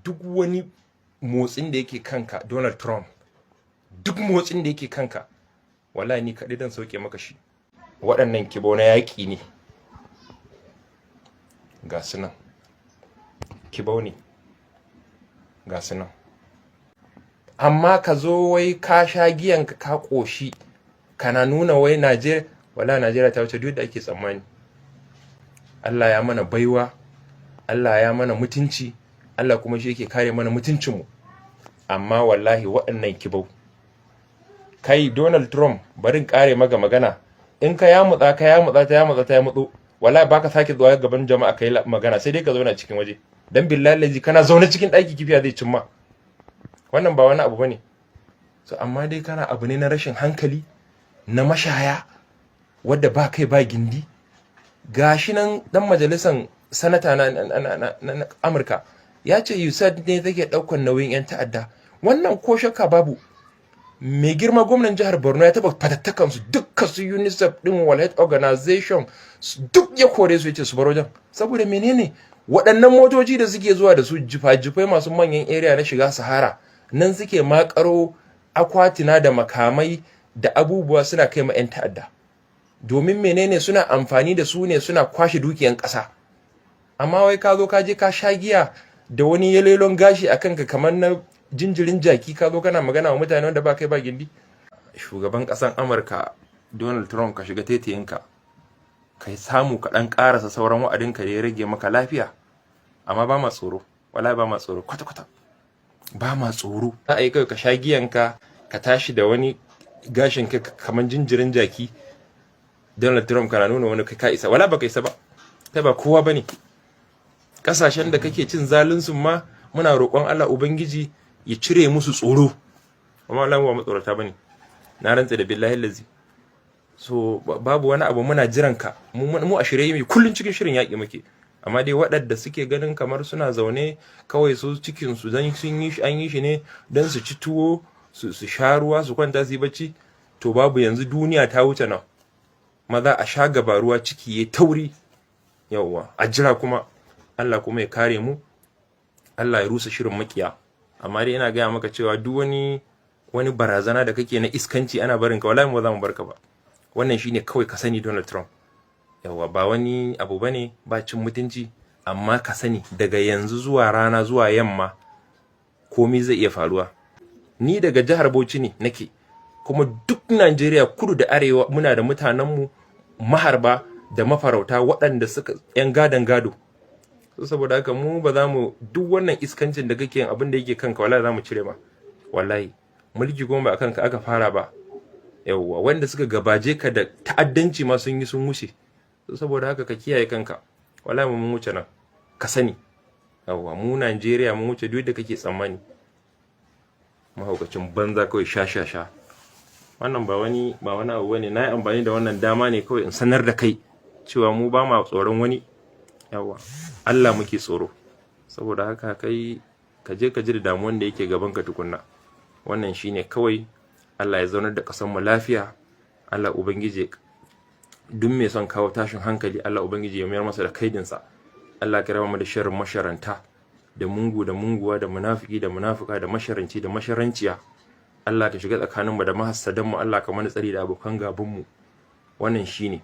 Duk wani motsin da yake kanka, Donald Trump, duk motsin da yake kanka, wallahi ni kaɗai dan sauke maka shi. Waɗannan kibau na yaƙi ne, ga su nan, kibau ne, ga su nan. Amma ka zo wai ka sha giyanka ka ƙoshi, kana nuna wai Najeriya. Wala Najeriya ta wuce duk da ake tsammani. Allah ya mana baiwa, Allah ya mana mutunci, Allah kuma shi yake kare mana mutuncinmu. Amma wallahi waɗannan kibau, kai Donald Trump, barin kare maka magana. In ka yamutsa, ka yamutsa, ta yamutsa, ta yamutsu, wallahi baka sake zuwa gaban jama'a kai magana, sai dai ka zauna cikin waje. Dan billahi lazi, kana zaune cikin ɗaki kifiya zai cimma. Wannan ba wani abu bane. So amma dai kana abu ne na rashin hankali na mashaya wadda ba kai ba gindi. Gashi nan dan majalisan sanata na Amurka ya ce USAID ne take ɗaukar nauyin 'yan ta'adda. Wannan ko shakka babu. Mai girma gwamnan jihar Borno ya taba fatattakan su dukkan su, UNICEF din, World Health Organization, duk ya kore su, yace su bar wajen. Saboda menene? Waɗannan motoci da suke zuwa da su, jifa-jifai masu manyan area na shiga Sahara nan, suke makaro akwatina da makamai da abubuwa suna kai ma 'yan ta'adda. Domin menene? Suna amfani da su ne suna kwashe dukiyan ƙasa. Amma wai ka zo ka je ka sha giya da wani yalelon gashi a kanka kamar na jinjirin jaki, ka zo kana magana wa mutane wanda ba kai ba gindi. Shugaban ƙasan Amurka Donald Trump, ka shiga taitayinka, kai samu ka ɗan ƙarasa sauran wa'adinka da ya rage maka lafiya. Amma ba ma tsoro, wallahi ba ma tsoro, kwata-kwata ba ma tsoro. Za a yi kai ka sha giyanka, ka tashi da wani gashin ka kamar jinjirin jaki, Donald Trump, kana nuna wani kai ka isa. Wala baka isa ba, kai ba kowa bane. Kasashen da kake cin zalunsun ma, muna roƙon Allah Ubangiji ya cire musu tsoro. Amma Allah ba matsorata bane, na rantse da billahi lazi. So babu wani abu, muna jiran ka. Mu a shirye mu, kullun cikin shirin yaƙi muke. Amma dai waɗanda suke ganin kamar suna zaune kawai su cikin su dan sun yi an yi shi ne dan su ci tuwo, su sha ruwa, su kwanta su yi bacci, to babu. Yanzu duniya ta wuce nan. Maza a sha gaba ruwa, ciki ya tauri. Yawwa, a jira kuma Allah kuma ya kare mu, Allah ya rusa shirin makiya. Amma dai ina gaya maka cewa duk wani barazana da kake na iskanci, ana barin ka, wallahi mu ba za mu barka ba. Wannan shine kawai ka sani, Donald Trump. Yawwa, ba wani abu bane, ba cin mutunci, amma ka sani daga yanzu zuwa rana zuwa yamma komai zai iya faruwa. Ni daga jihar Bauchi ne nake, kuma duk Najeriya, kudu da arewa, muna da mutanenmu maharba da mafarauta waɗanda suka yan gadon gado. So saboda haka mu ba za mu duk wannan iskancin da kake yin, abin da yake kanka wallahi za mu cire ma. Wallahi mulki kuma ba kanka aka fara ba. Yawwa, wanda suka gabaje ka da ta'addanci ma sun yi sun wuce. So saboda haka ka kiyaye kanka. Wallahi mun wuce nan, ka sani. Yawwa, mu Najeriya mun wuce duk da kake tsammani. Mahaukacin banza kawai, sha sha sha. Wannan ba wani abu bane. Na yi amfani da wannan dama ne kawai in sanar da kai cewa mu ba ma tsoron wani. Yawa, Allah muke tsoro. Saboda haka kai ka je ka ji da damuwan da yake gaban ka tukunna. Wannan shine kawai. Allah ya zaunar da ƙasar mu lafiya. Allah Ubangiji, duk mai son kawo tashin hankali, Allah Ubangiji ya mayar masa da kaidinsa. Allah ka raba mu da sharrin masharanta, da mungu da munguwa, da munafiki da munafuka, da masharanci da masharanciya. Allah ka shiga tsakaninmu da mahassadanmu. Allah ka mana tsari da abokan gabanmu. Wannan shine.